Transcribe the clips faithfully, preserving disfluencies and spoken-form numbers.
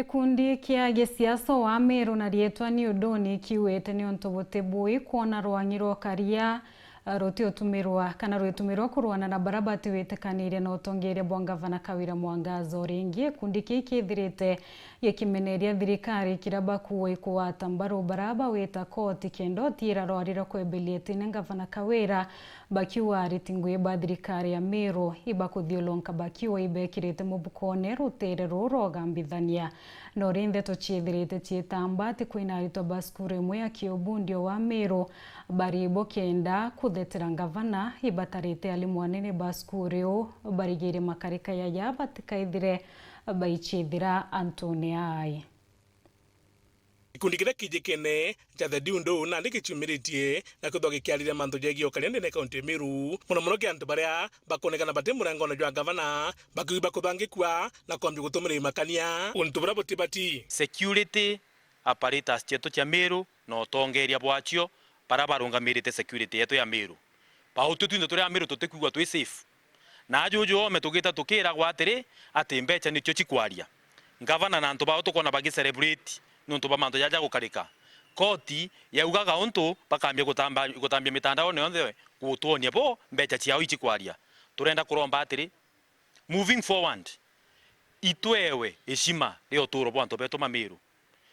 Gikundi kia gisiasa wa Meru na riitwa New Dawn kiugite niuntu buti bui kwona rwang'i rwa ukaria, eh, rutiutumirwa kana rwitumirwa kurwana na bara batiwitikanirie na utongeria bwa Ngavana Kawira Mwangaza. O ringi, gikundi kii kithirite gikimeneria thirikari kiria bakuua ikugwata mbaru bara bawita koti kenda utiira rwari rwa kwemberia itine Ngavana Kawira, bakiuga ariti ngugi ba thirikari ya Meru ibakuthiulunka bakiuga ibekirite mubukone rutere ruu rwa ugambithania. No ri ndeto ciithirite ciitamba ati kwina aritwa ba cukuru imwe ya Kiobundio wa Meru bari bo kenda kuthetera ngavana ibatarite alimu anene ba cukuru iu barigiire makarika yaya batikaithire baiciithira antune ai. Gikundi kiria kijikene ja The Dune Down nandi gichiumiritie na kwithwa gikiariria mantu jegie ukaria ndene ya kaunti ya Meru, mono mono ki antu baria bakwonekana bati murengone jwa ngavana, bakiuga bakuthangikua na kwambia gutumira imakania untu buria butibati. Security apparatus cietu cia Meru na utongeria bwacio, baria barungamirite security yetu ya Meru, bautwi twinthe turi a Meru tutikwigua twi safe. Na ajuju oome tugita tukiragwa atiri, ati mbecha nicio cikwaria. Ngavana na antu bao tukwona bagi celebrate niuntu bwa mantu jaja gukarika. Koti yaugaga untu bakambia gutamba, gutambia mitandaone yonthe gutwonia bo mbecha ciao icikwaria. Turenda kuromba atiri, moving forward, itwewe heshima ria uturo bwa antu betu ma Meru.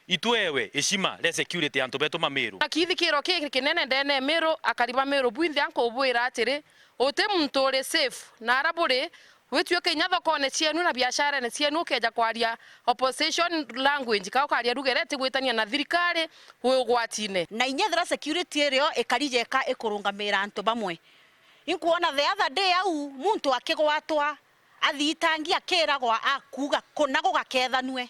Itwewe heshima ria security ya antu betu ma Meru. Na kithikiro ki kinene ndene ya Meru, akari ba Meru bwinthe ankubwira atiri, uti muntu uri safe, na ara buri, wituike inya thokone cienu na biasharene cienu ukeja kwaria opposition language, ka ukaria lugha iria itigwitania na thirikari, wi ugwatine. Na inya ethira security irio ikari jeka ikurungamira antu bamwe. Inkwona the other day au, muntu akigwatwa, athitangi akiragwa akuuga kuna gugakethanue.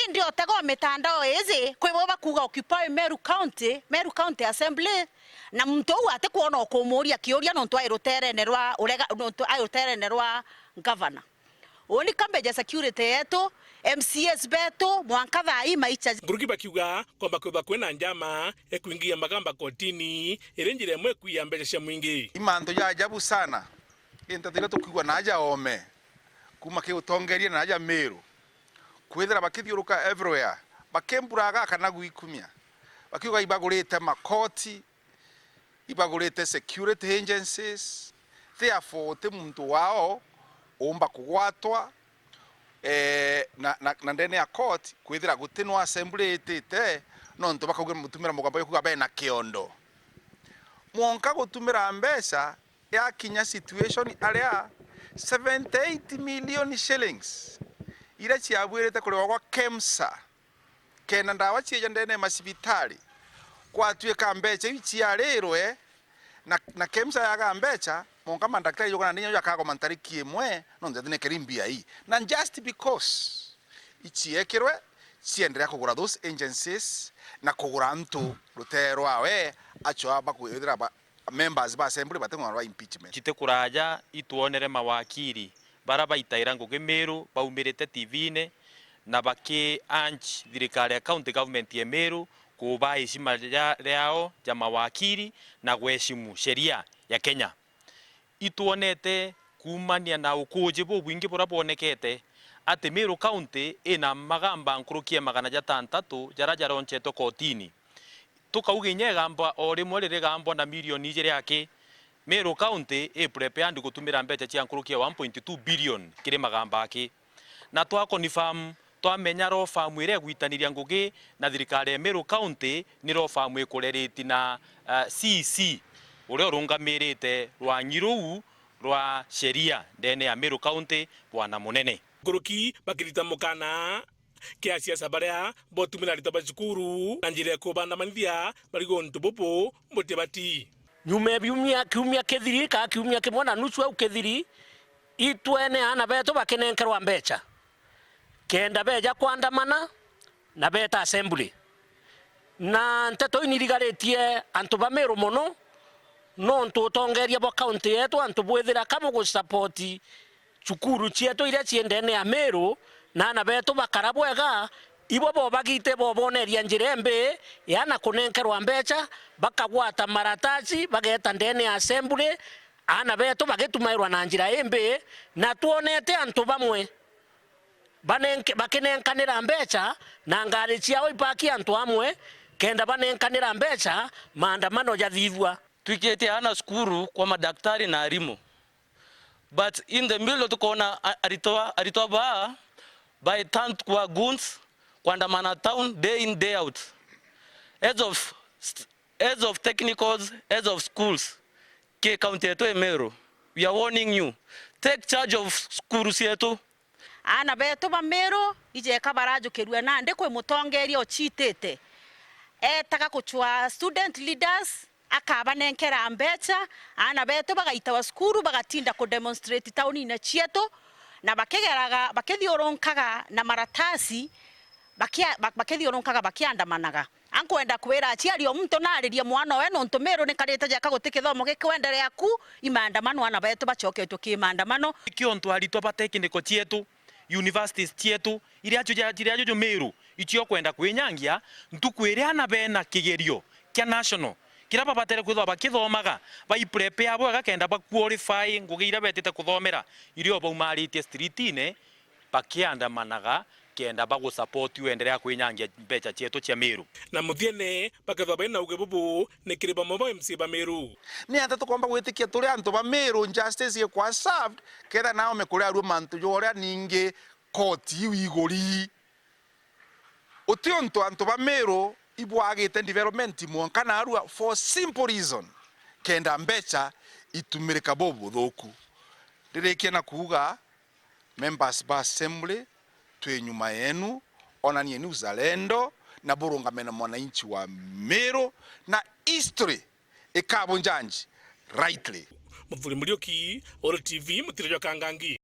Indi otega o mitandao iji, kwi bo bakuuga Occupy Meru County, Meru County Assembly, na muntu uu atikwona ukumuuria kiuria nontu ai ruterene rwa urega-, nontu ai ruterene rwa ngavana. Uni kambeja security yetu, M C As betu, mwanka thaa ii maicha. Nguruki bakiuga kwamba kwithwa kwina njama ya kuingia magamba kotini, iri njira imwe ya kuiya mbecha cia mwingi. I mantu ja ajabu sana. I nteto iria tukwigua na aja oome, kuuma ki utongeria na aja Meru, kwithira bakithiuruka everywhere, bakimburaga kana gwikumia, bakiuga ibagurite makoti, ibagurite security agencies, therefore ti muntu wao uumba kugwatwa, eh, na, na, na ndene ya court, kwithira guti no assembly itite, nontu bakauga, mutumira mugamba kuuga bena kiondo. Mwonka gutumira mbeca, yakinya situation aria seventy eight million shillings iria ciabwirite kurihwa gwa KEMSA, kenda ndawa cieja ndene ya macibitari, gwatuika mbecha iu ciarirwe na, na KEMSA yaga mbecha, monka mandaktari jukana ndinya jakagoma ntariki imwe, nontu jatinekeri mbia ii. Na just because iciekirwe, cienderea kugura those agencies na kugura antu rutere rwawe, acio bakwithira ba, members ba assembly bating'wa rwa impeachment. Citi kuraja itwonere mawakiri bara baitaira ngugi Meru baumirite T V-ini na baki urge thirikari ya county government ya Meru kuba heshima ria-, riao ja mawakiri na gweshimu sheria ya Kenya. Itwonete kuumania na ukuuji bubwingi buria bwonekete ati Meru County ina magamba nkuruki ya magana jatantatu jaria jaronchetwe kotini. Tukauga inya igamba o rimwe ririgambwa na milioni ijiri aki, Meru County i prepared gutumira mbecha cia nkuruki ya one point two billion kiri magamba aki. Na twa confirm, twamenya law firm iria igwitaniria ngugi na thirikari ya Meru County ni law firm ikureriti na, eh, C E C uria urungamirite rwang'i ruu rwa sheria ndene ya Meru County, bwana munene. Nkuruki bakirita mukana kia siasa baria botumira aritwa ba cukuru na njira ya kubandamanithia bari guntu bubu butibati. Nyuma ya biumia, kiumia kithiri, ka kiumia kimwe na nusu au kithiri, itwene aana betu bakinenkerwa mbecha kenda beja kwandamana na beeta assembly. Na nteto inirigaritie antu ba Meru mono, nontu utongeria bwa county yetu antu bwithira ka bugusupport cukuru cietu iria cii ndene ya Meru, na aana betu bakara bwega, ibo bobagite boboneria njira imbi ya na kunenkerwa mbecha, bakagwata maratasi, bageeta ndene ya assembly, aana betu bagitumairwa na njira imbi, na twonete antu bamwe Banenke-, bakinenkanira mbeca na ngari ciao ipaki antu amwe, kenda banenkanira mbeca maandamano jathithua. Twikitie aana cukuru kwa madaktari na arimu. But in the middle tukoona a-, aritwa, aritwa baa by turn kwa goons, kwandamana town day in, day out. Heads of st-, heads of technicals, heads of schools, ki county yetu ya Meru, we are warning you. Take charge of cukuru cietu. Aana betu ba Meru ijeka barajukirua nandi kwi mutongeria uciitite. Etaga kucwa student leaders, akabanenkera mbeca, aana betu bagaitawa cukuru, bagatinda ku demonstrate taunine cietu, na bakigeraga, bakithiurunkaga na maratasi, bakia-, ba-, bakithiurunkaga bakiandamanaga. Ankwenda kwira aciari o muntu naririe mwana owe, nontu Meru nikarite jaka guti kithomo gikwenderea ku, i maandamano, aana betu bacoketwe ki maandamano. Nikio antu aritwa ba technical cietu, universities cietu, iria acio ja-, iria acio Meru, icio kwenda kwinyangia, ntuku iria aana bena kigerio kia national, kiria babatere kwithirwa bakithomaga, baiprepare bwega kenda ba qualify ngugi iria betite kuthomera, irio baumaritie streetine, bakiandamanaga kenda bagusupport uendelea kwinyangia mbeca cietu cia Meru. Na muthiene, bakethwa bena uge bubu ni kiri bamwe ba M C A ba Meru. Ni atia tukomba gwitikia turi antu ba Meru justice ikwa served, kethira naome kuri arua mantu joria ningi koti iu iguri? Uti untu antu ba Meru ibwagite development mwanka narua for simple reason, kenda mbeca itumirika bubuthuku. Ndirikia na kuuga, members ba assembly, twi nyuma yenu, onanieni uzalendo na burungame na mwananchi wa Meru, na history ikabunjanji rightly. Muthuri Muriuki, Oro T V, mutiro jwa Kangangi.